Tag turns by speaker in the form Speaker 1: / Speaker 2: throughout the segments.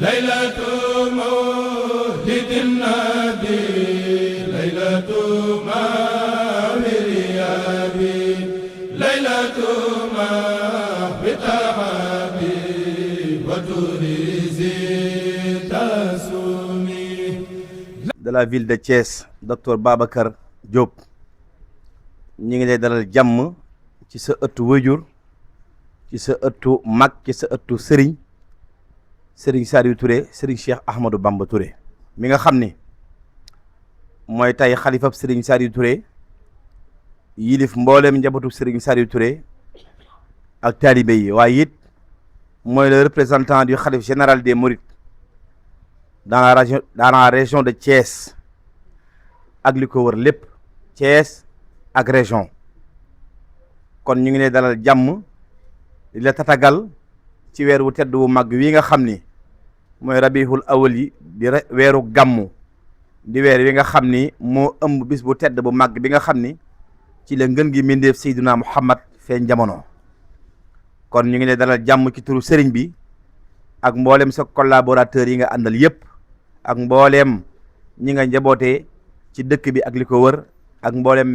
Speaker 1: laylatu mawlidin nabi laylatu mawliyabi laylatu mahbitahabi wa turizi tasumi.
Speaker 2: De la ville de Thiès, docteur Babacar Diop, ñi ngi lay dalal jàmm ci sa ëttu wëjur, ci sa ëttu mag, ci sa ëttu sëriñ Saliou Touré, sëriñ Cheikh Ahmadou Bamba Touré mi nga xam ni mooy tey xalifab sëriñ Saliou Touré yilif mbooleem njabootu sëriñ Saliou Touré ak taalibe yi, waaye it mooy le représentant du xalif général des Mourides dans la région de Thiès ak li ko wër lépp, Thiès ak région. kon ñu ngi lay dalal jàmm di la tatagal ci weer wu tedd wu mag wi nga xam ni mooy rabiul awal yi di weeru gàmmu, di weer wi nga xam ni moo ëmb bis bu tedd bu mag bi nga xam ni ci la ngën gi mbindeef Seydina Muhammad feeñ jamono. kon ñu ngi lay dalal jàmm ci turu sëriñ bi ak mboolem sa collaborateurs yi nga àndal yépp ak mbooleem ñi nga njabootee ci dëkk bi ak li ko wër ak mbooleem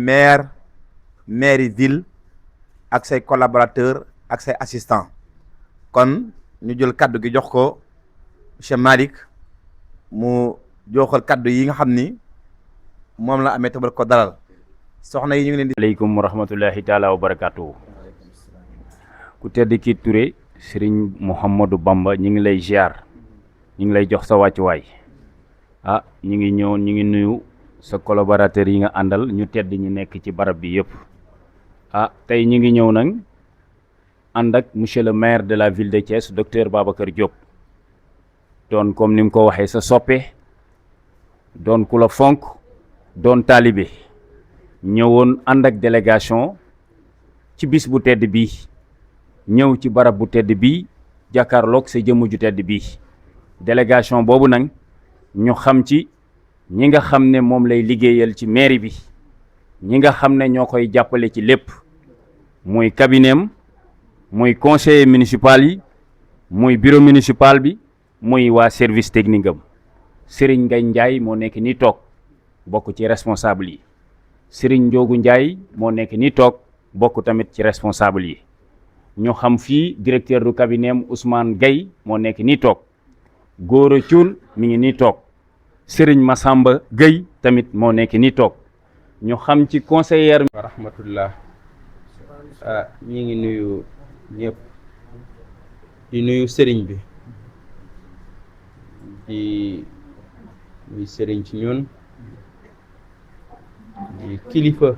Speaker 2: maire ville ak say collaborateurs ak say assistants. kon ñu jël kaddu gi jox ko monsieur Malick mu joxal kaddu yi nga xam ni moom la amee tabal ko dalal soxna yi ñu ngi leen di.
Speaker 3: aleykum wa rahmatullahi taala wa barakatuhu. ku tedd ki Touré Serigne Mouhamadou Bamba ñu ngi lay ziar, ñu ngi lay jox sa wàccuwaay. ñu ngi ñëw, ñu ngi nuyu sa collaborateur yi nga àndal ñu tedd ñi nekk ci barab bi yëpp. tey ñu ngi ñëw nag ànd ak monsieur le maire de la ville de Thiès docteur Babacar Diop doon comme ni mu ko waxee sa soppe, doon ku la fonk, doon taalibe, ñëwoon ànd ak délégation ci bis bu tedd bii, ñëw ci barab bu tedd bii jàkkaarloog sa jëmm ju tedd bii. délégation boobu nag ñu xam ci ñi nga xam ne moom lay liggéeyal ci mairie bi, ñi nga xam ne ñoo koy jàppale ci lépp, muy cabinetam, muy conseiller municipal yi, muy bureau municipal bi, muy waa service technique am. Serigne Ngagne Ndiaye moo nekk ni toog bokk ci responsable yi, Serigne Ndiogu Ndiaye moo nekk ni toog bokk tamit ci responsable yi. ñu xam fii directeur du cabinet Ousmane Gueye moo nekk ni toog, Gora Thioune mi ngi ni toog, Serigne Massamba Gueye tamit moo nekk ni toog. ñu xam ci conseillère
Speaker 4: wa rahmatullah. ñi ngi nuyu ñëpp, di nuyu sëriñ bi, di muy sëriñ ci ñun, di kilifa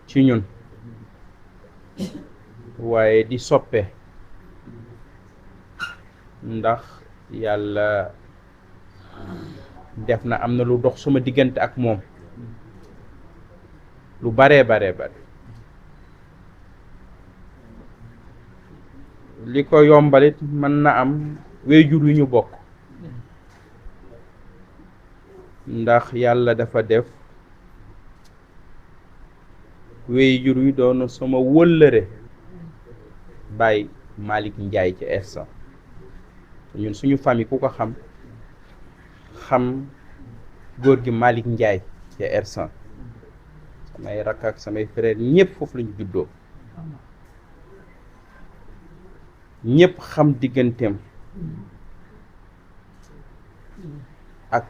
Speaker 4: ci ñun, waaye di soppe, ndax yàlla def na am na lu dox suma diggante ak moom lu bare li ko yombalit mën na am wéyjur yu ñu bokk, ndax yàlla dafa def wéyjur yu doon sama wëllëre Baye Malick Ndiaye ci Ersan. ñun suñu famille ku ko xam góor gi Malick Ndiaye ci Ersan. samay rakk ak samay frère ñëpp foofu lañu juddoo, ñëpp xam digganteem ak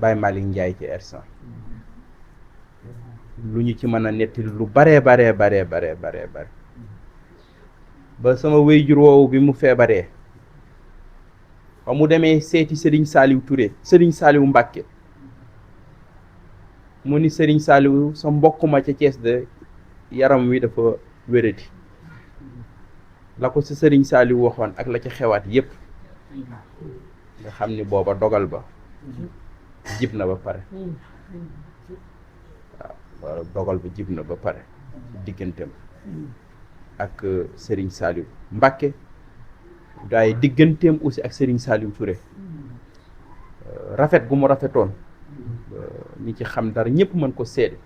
Speaker 4: Baye Malick Ndiaye ci Ersan. lu ñu ci mën a nettali lu bare ba sama wéyjur woowu bi mu feebaree ba mu demee seeti Serigne Saliou Touré, Serigne Saliou Mbacké, mu ni Serigne Saliou sa mbokk ma ca Thiès de yaram wi dafa wéradi. la ko sa Serigne Saliou waxoon ak la ca xewaat yépp nga xam ni booba dogal ba jib na ba pare. waaw dogal ba jib na ba pare digganteem ak Serigne Saliou Mbacké, waaye digganteem aussi ak Serigne Saliou Touré rafet gu mu rafetoon ñi ci xam dara ñëpp mën ko seede.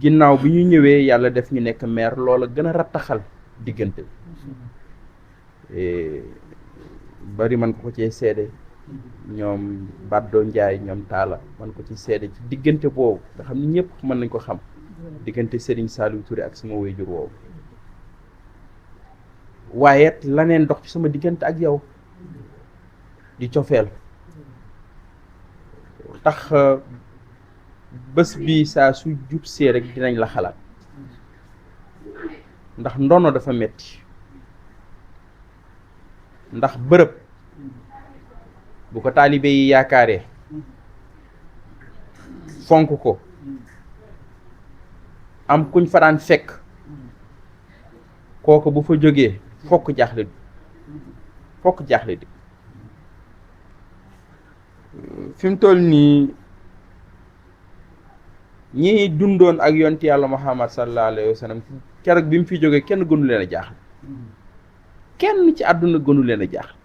Speaker 4: ginnaaw bi ñu ñëwee yàlla def ñu nekk maire, loola gën a rattaxal diggante bi bari man ko cee seede ñoom Baddo Njaay ñoom Taala man ko ci seede ci diggante boobu nga xam ni ñëpp mën nañ ko xam diggante Serigne Saliou Touré ak sama waajur woowu waaye laneen dox ci sama diggante ak yow di cofeel tax bés bi saa su jub see rek dinañ la xalaat ndax ndono dafa metti ndax bërëb bu ko taalibe yi yaakaaree fonk ko am kuñ fa daan fekk kooku bu fa jógee fokk jaaxle di fi mu toll nii ñi dundoon ak yonti yàlla Muhammad sallallahu alayhi wa sallam keroog bi mu fi jógee kenn gënu leen a jaaxle kenn ci àdduna gënu leen a jaaxle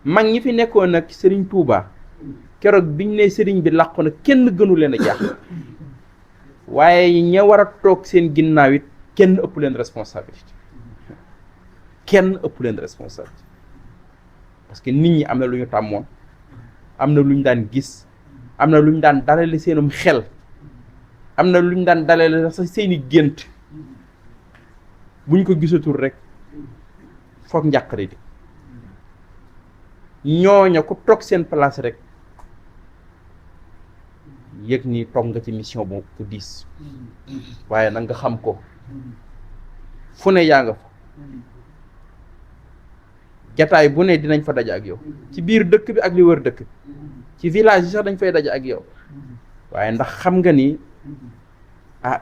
Speaker 4: mag ñi fi nekkoon nag Serigne Touba keroog biñ ne Serigne bi làqu na kenn gënu leen a jaaxle waaye ña war a toog seen ginnaaw it kenn ëpp leen responsabilité parce que nit ñi am na lu ñu tàmmoon am na lu ñu daan gis am na lu ñu daan dalale seenum xel am na lu ñu daan dalale sax seeni gént buñ ko gisatul rek foog njàqare di ñooña ku toog seen place rek yëg ni toog nga ci mission bu diis waaye nag nga xam ko fu ne yaa nga fa jataay bu ne dinañ fa daje ak yow ci biir dëkk bi ak li wër dëkk bi ci village yi sax dañ fay daje ak yow waaye ndax xam nga ni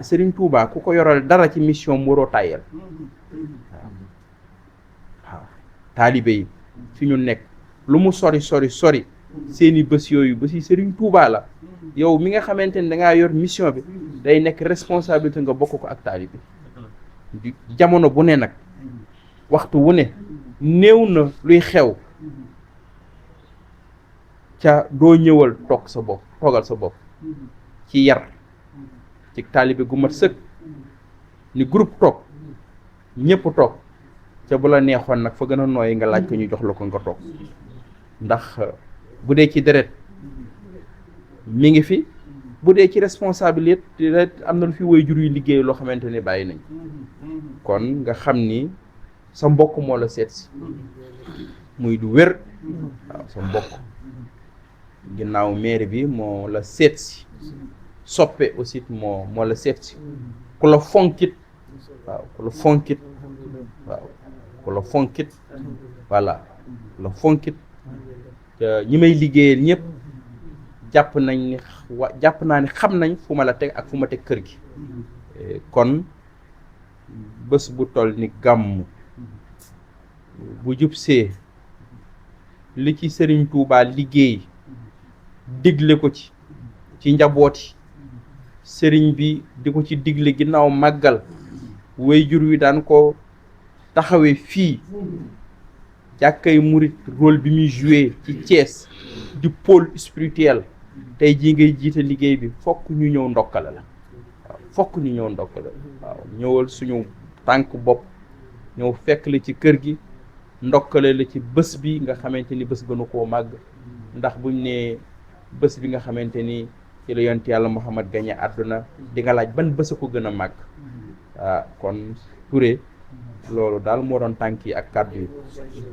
Speaker 4: Serigne Touba ku ko yoral dara ci mission mu waroo tàyyeel waaw taalibe yi fi ñu nekk lu mu sori seeni bés yooyu bés yi Serigne Touba la yow mi nga xamante ni dangaa yor mission bi day nekk responsabilité nga bokk ko ak taalibe jamono bu ne nag waxtu wu ne néew na luy xew ca doo ñëwal toogal sa bopp ci yar ci taalibe gu mat sëkk ni groupe toog ñëpp toog ca bu la neexoon nag fa gën a nooyi nga laaj ko ñu jox la ko nga toog ndax bu dee ci deret mi ngi fi bu dee ci responsabilité am na lu fi waajur yu liggéey loo xamante ni bàyyi nañ kon nga xam ni sa mbokk moo la seet si muy du wér waaw sa mbokk ginnaaw maire bi moo la seet si soppe aussi moo la seet si ku la fonkit waaw ku la fonkit voilà ku la fonkit ñi may liggéeyal ñëpp jàpp naa ni xam nañ fu ma la teg ak fu ma teg kër gi kon bés bu toll ni gàmmu bu jub see li ci Serigne Touba liggéey digle ko ci njabooti sëriñ bi di ko ci digle ginnaaw màggal waajur wi daan ko taxawee fii jàkkay murit rôle bi muy joué ci Thiès di pôle spirituel tey jii ngay jiite liggéey bi fokk ñu ñëw ndokkale la waaw ñëwal suñu tànk bopp ñëw fekk la ci kër gi ndokkale la ci bés bi nga xamante ni bés gënu koo màgg ndax buñ ne bés bi nga xamante ni ci la yonent yàlla Muhammad gañe àdduna di nga laaj ban bés a ko gën a màgg kon Touré loolu daal moo doon tànk yi ak kàddu yi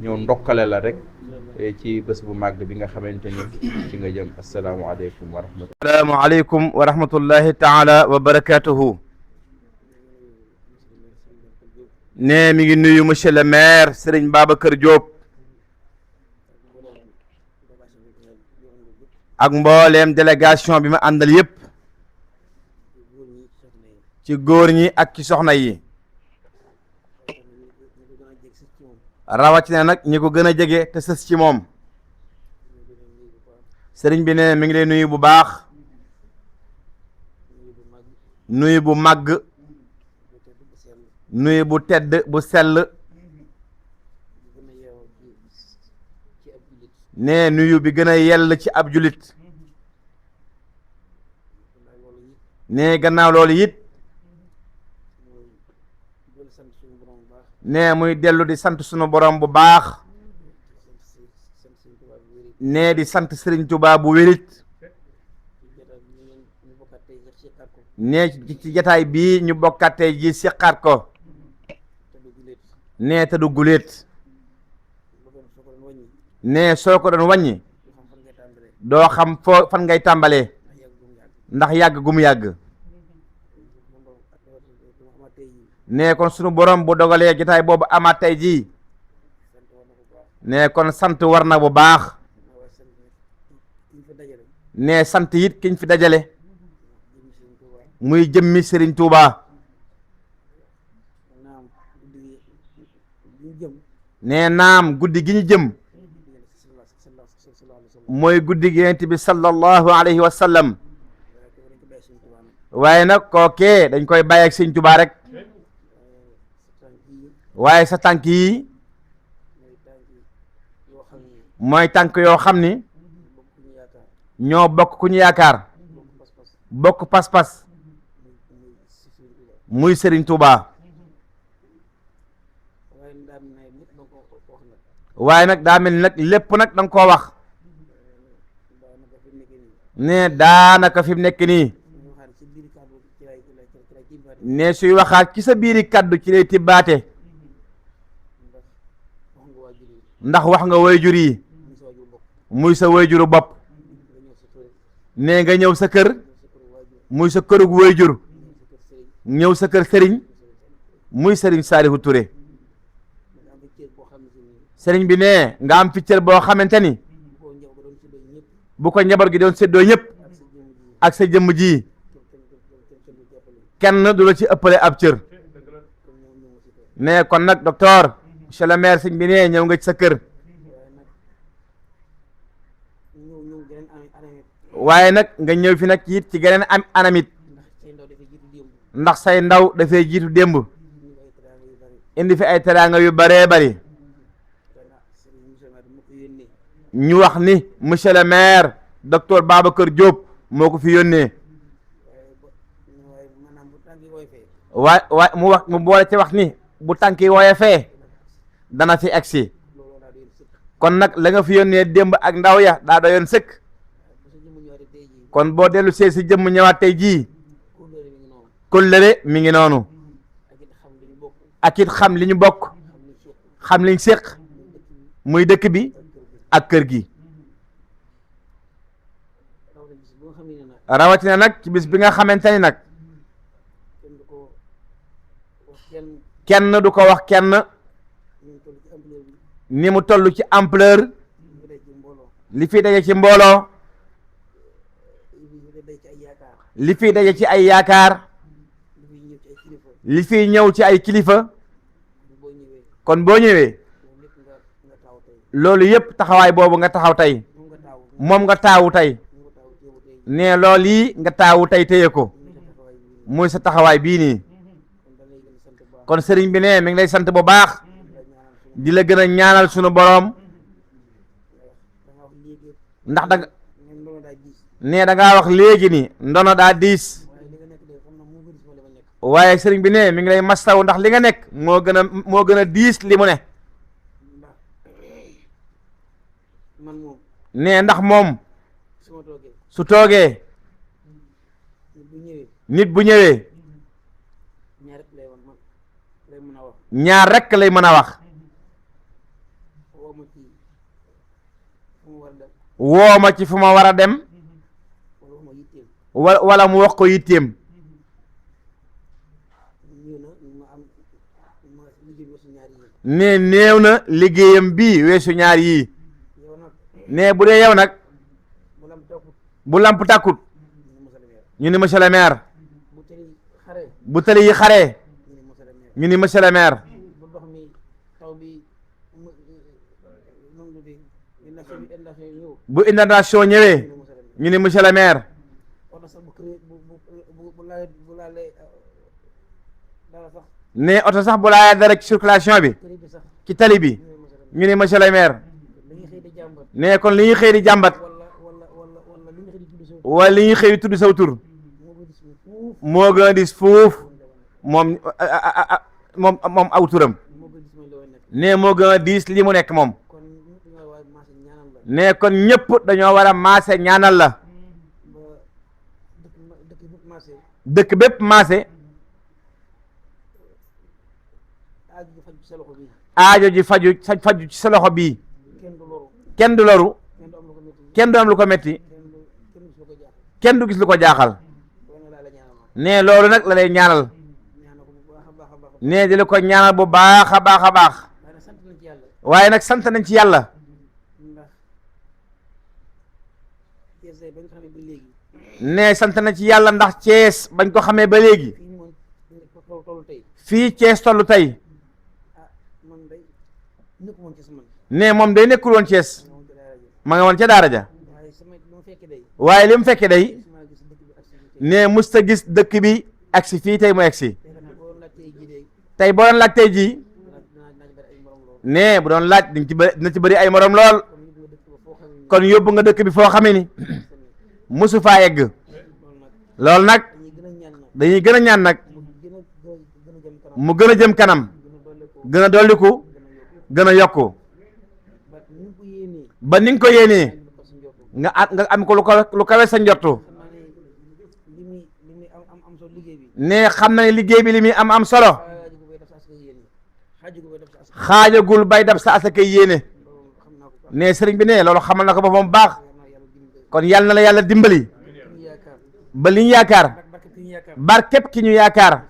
Speaker 4: ñëw ndokkale la rek ci bés bu màgg bi nga xamante ni ci nga jëm asalaamaaleykum wa rahmatullah.
Speaker 2: asalaamaaleykum wa rahmatullahi taala wa barakatuhu. ne mi ngi nuyu monsieur le maire Serigne Babacar Diop ak mbooleem délégation bi ma àndal yépp ci góor ñi ak ci soxna yi rawatina nag ñi ko gën a jege te sës ci moom sëriñ bi ne mi ngi lay nuyu bu baax nuyu bu màgg nuyu bu tedd bu sell ne nuyu bi gën a yell ci ab julit ne gannaaw loolu it nee muy dellu di sant sunu borom bu baax. nee di sant Serigne Touba bu wérit. nee ci jataay bii ñu bokkatee ji siqaat ko. nee te du guléet. nee soo ko doon wàññi doo xam foo fan ngay tàmbalee ndax yàgg gu mu yàgg. nee kon sunu borom bu dogalee jotaay boobu amaat tey jii nee kon sant war na bu baax. nee sant it kiñ fi dajale muy jëmmi Serigne Touba. nee naam guddi gi ñu jëm mooy guddi gi Yonent bi sallallahu alayhi wa sallam. waaye nag kookee dañ koy bàyyi ak Serigne Touba rek. waaye sa tànk yi mooy tànk yoo xam ni ñoo bokk ku ñu yaakaar bokk pas-pas muy Serigne Touba. waaye nag daa mel ni nag lépp nag da nga koo wax ne daanaka fi mu nekk nii ne suy waxaat ci sa biiri kaddu ci lay tibbaate ndax wax nga wayjur yi muy sa wayjuru bopp ne nga ñëw sa kër muy sa kërug wayjur ñëw sa kër sëriñ muy Serigne Saliou Touré. sëriñ bi ne nga am fi cër boo xamante ni bu ko njaboot gi doon séddoo ñëpp ak sa jëmm ji kenn du la ci ëppale ab cër. ne kon nag docteur monsieur le maire sëriñ bi ne ñëw nga ci sa kër. waaye nag nga ñëw fi nag it ci geneen am anamit ndax say ndaw dafay jiitu démb indi fi ay teraanga yu baree bari. ñu wax ni monsieur le maire docteur Babacar Diop moo ko fi yónnee. mu wax mu boole ci wax ni bu tànki woyofee dana fi egsi. kon nag la nga fi yónnee démb ak ndaw ya daa doyoon sëkk. kon boo dellu see si jëmm ñëwaat tey jii kóllëre mi ngi noonu. ak it xam li ñu bokk xam liñ séq muy dëkk bi ak kër gi. rawatina nag ci bis bi nga xamante ni nag kenn du ko wax kenn ni mu toll ci ampleur li fi daje ci mbooloo li fi daje ci ay yaakaar li fi ñëw ci ay kilifa. kon boo ñëwee loolu yëpp taxawaay boobu nga taxaw tey moom nga taawu tey ne loolu yi nga taawu tey téye ko muy sa taxawaay bii nii. kon sëriñ bi ne mi ngi lay sant bu baax di la gën a ñaanal sunu boroom ndax da nga ne da ngaa wax léegi ni ndono daa diis. waaye sëriñ bi ne mi ngi lay mastaw ndax li nga nekk moo gën a diis li mu ne. ne ndax moom su toogee nit bu ñëwee ñaar rekk lay mën a wax. woo ma ci fu ma war a dem wala mu wax ko yitteem. ne néew na liggéeyam bii weesu ñaar yii. ne bu dee yow nag bu lamp tàkkut ñu ni monsieur le maire bu tëli yi xaree ñu ni monsieur le maire bu inondation ñëwee ñu ni monsieur le maire ne oto sax bu laajee dara ci circulation bi ci tali bi ñu ni monsieur le maire. ne kon li ñuy xëy di jàmbat wala li ñuy xëy di tudd saw tur moo gën a dis fuuf moom moom aw turam ne moo gën a diis li mu nekk moom ne kon ñëpp dañoo war a maase ñaanal la dëkk bépp maase aajo ji faju ci sa loxo bii kenn du loru kenn du am lu ko metti kenn du gis lu ko jaaxal ne loolu nag la lay ñaanal ne di la ko ñaanal bu baax a baax a baax waaye nag sant nañ ci yàlla ne sant nañ ci yàlla ndax Cees bañ ko xamee ba léegi fii Cees tollu tey ne moom day nekkul woon Cees ma nga woon ca daara ja waaye li mu fekke day ne musta gis dëkk bi agsi fii tey mu agsi tey boo doon laaj tey jii ne bu doon laaj dina ci bëri ay morom lool kon yóbbu nga dëkk bi foo xamee ni musu faa yegg loolu nag dañuy gën a ñaan nag mu gën a jëm kanam gën a dolliku gën a yokku ba ni nga ko yéenee nga am ko lu kawe sa njortu ne xam na ne liggéey bi li muy am solo xaajagul bay dab sa asakay yéene ne sëriñ bi ne loolu xamal na ko boppam baax kon yàlla na la yàlla dimbali ba li ñu yaakaar bar képp ki ñu yaakaar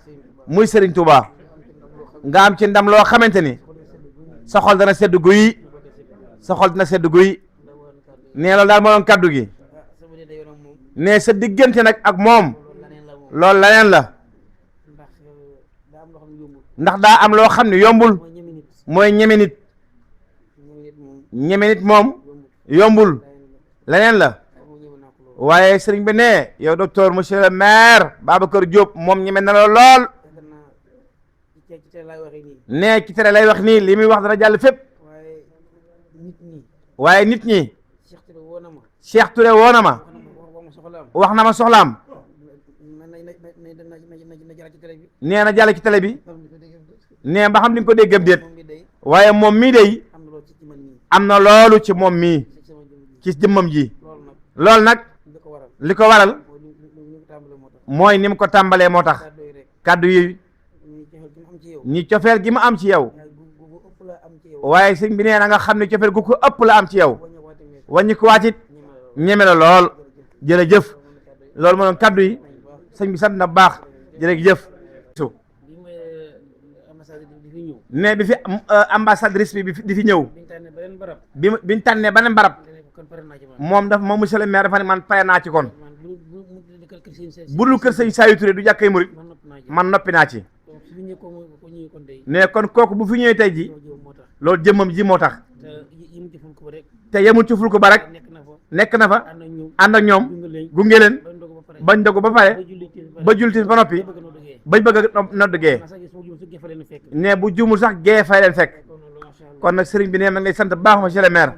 Speaker 2: muy sëriñ Touba nga am ci ndam loo xamante ni sa xol dana sedd guy sa xol dana sedd guy ne loolu daal moo doon kaddu gi ne sa diggante nag ak moom loolu leneen la ndax daa am loo xam ne yombul mooy ñeme nit moom yombul leneen la waaye sëriñ bi ne yow docteur monsieur le maire Babacar Diop moom ñeme na la lool ne ci tere lay wax nii li muy wax dana jàll fépp waaye nit ñi Cheikh Touré woo na ma wax na ma soxlaam nee na jàll ci télé bi nee ba xam ni nga ko déggam déet waaye moom mii day am na loolu ci moom mii ci jëmmam ji loolu nag li ko waral mooy ni mu ko tàmbalee moo tax kàddu yi ñi cofeel gi ma am ci yow waaye sëñ bi nee na nga xam ne cofeel gu ko ëpp la am ci yow wàññi ko waatit ñeme la lool jërëjëf loolu moo doon kàddu yi sëñ bi sant na baax jërëjëf ne bi fi ambassadrice bi di fi ñëw biñ tànnee beneen barab moom monsieur le maire dafa ne man pare naa ci kon bu dul kër sëñ Saliou Touré du jàkkay murit man noppi naa ci ne kon kooku bu fi ñëwee tey ji loolu jëmmam ji moo tax te yemul ci ful ko ba rek nekk na fa ànd ak ñoom gunge leen bañ dogu ba pare ba julti ba noppi bañ bëgg a nodd gee ne bu jumul sax gee fay leen fekk kon nag sëriñ bi ne ma ngay sant baax monsieur le maire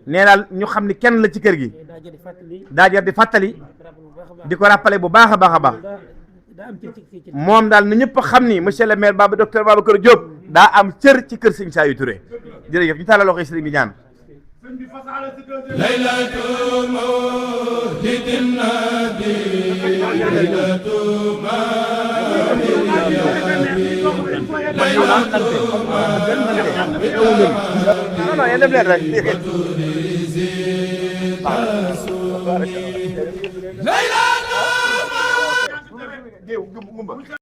Speaker 2: nee daal ñu xam ni kenn la ci kër gi daa jar di fàttali di ko rappelé bu baax a baax a baax moom daal na ñëpp xam ni monsieur le maire docteur Babacar Diop daa am cër ci kër sëñ Saliou Touré jërëjëf ñu tàllal loxo yi sëriñ bi ñaan
Speaker 1: laylatu mawlidin nabi laylatu